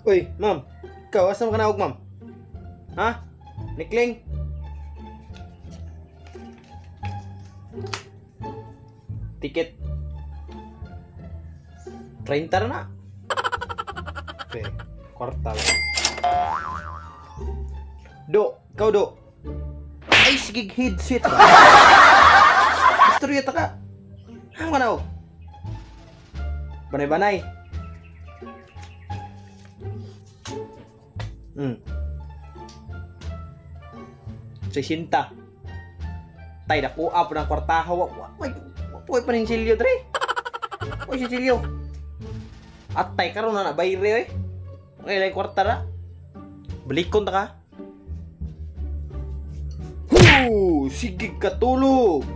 Uy, ma'am. Ikaw, asa mo ka naog, ma'am? Ha? Nikling? Ticket. 30 na na. Pe, kwarta lang. Do, ikaw do. Ay, sige, headset ba? Istorya ta ka. Ano ka naog? Banay-banay. 60. Tay, nakuha po ng kwartahaw. Uy, uy, paninsilyo, tre. Uy, sisilyo. At tay, karon na bayre, eh. Okay, lang kwarta ra. Balikon ta ka. Huu! Sige ka, tulog.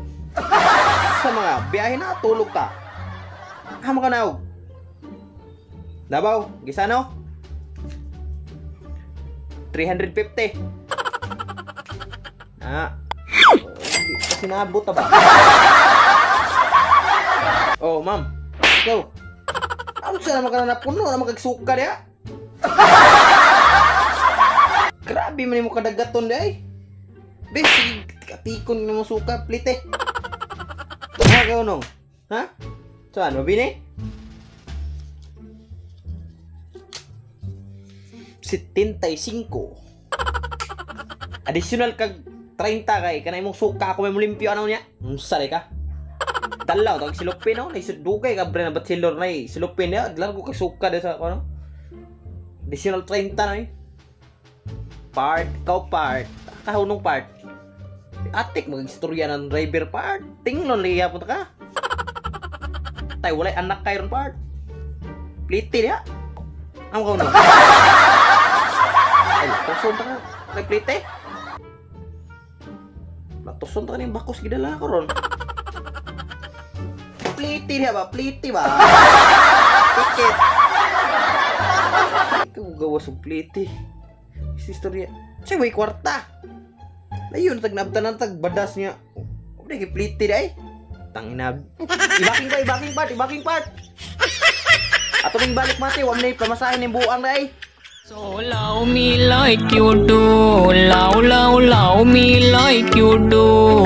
Sa mga biyahe na, tulog ka. Hama ka naog. Davao, gisano? 350. Ah. Hindi pa sinabot ba? Oh, ma'am. Ikaw. Ano sa naman ka na napuno? Ano magkagsuka niya? Grabe man mo kadagaton di ay. Be, sige, katikon mo suka, plite. Ha, ikaw nung? Ha? Saan, mabini? 75. Additional kag 30 kay kanay mong suka ako may mulimpyo ano niya. Unsa ka? Dalaw tag silupin no, nay dugay ka bre na bachelor nay silupin niya, largo kag suka de sa ano. Additional 30 na eh. Part, kaw part. Kahunong part. Atik mag istorya ng driver part. Tinglon lagi yapon ka. Tay walay anak kay ron part. Pliti niya. Amo ka no. Ay, tuson ta ka. Kay plite. Latuson ta ka ning bakos gidala ko ron. Pliti niya ba? Pliti ba? Ticket. Ikaw gawas og pliti. Istorya. Siya may kwarta. Layon tag nabtan tag badas niya. Wala kay pliti day. Tangina. Ibaking pa, ibaking part, ibaking part. Ato ning balik mati, wa man pamasahin ning buang day. So love me like you do, love, love, love me like you do.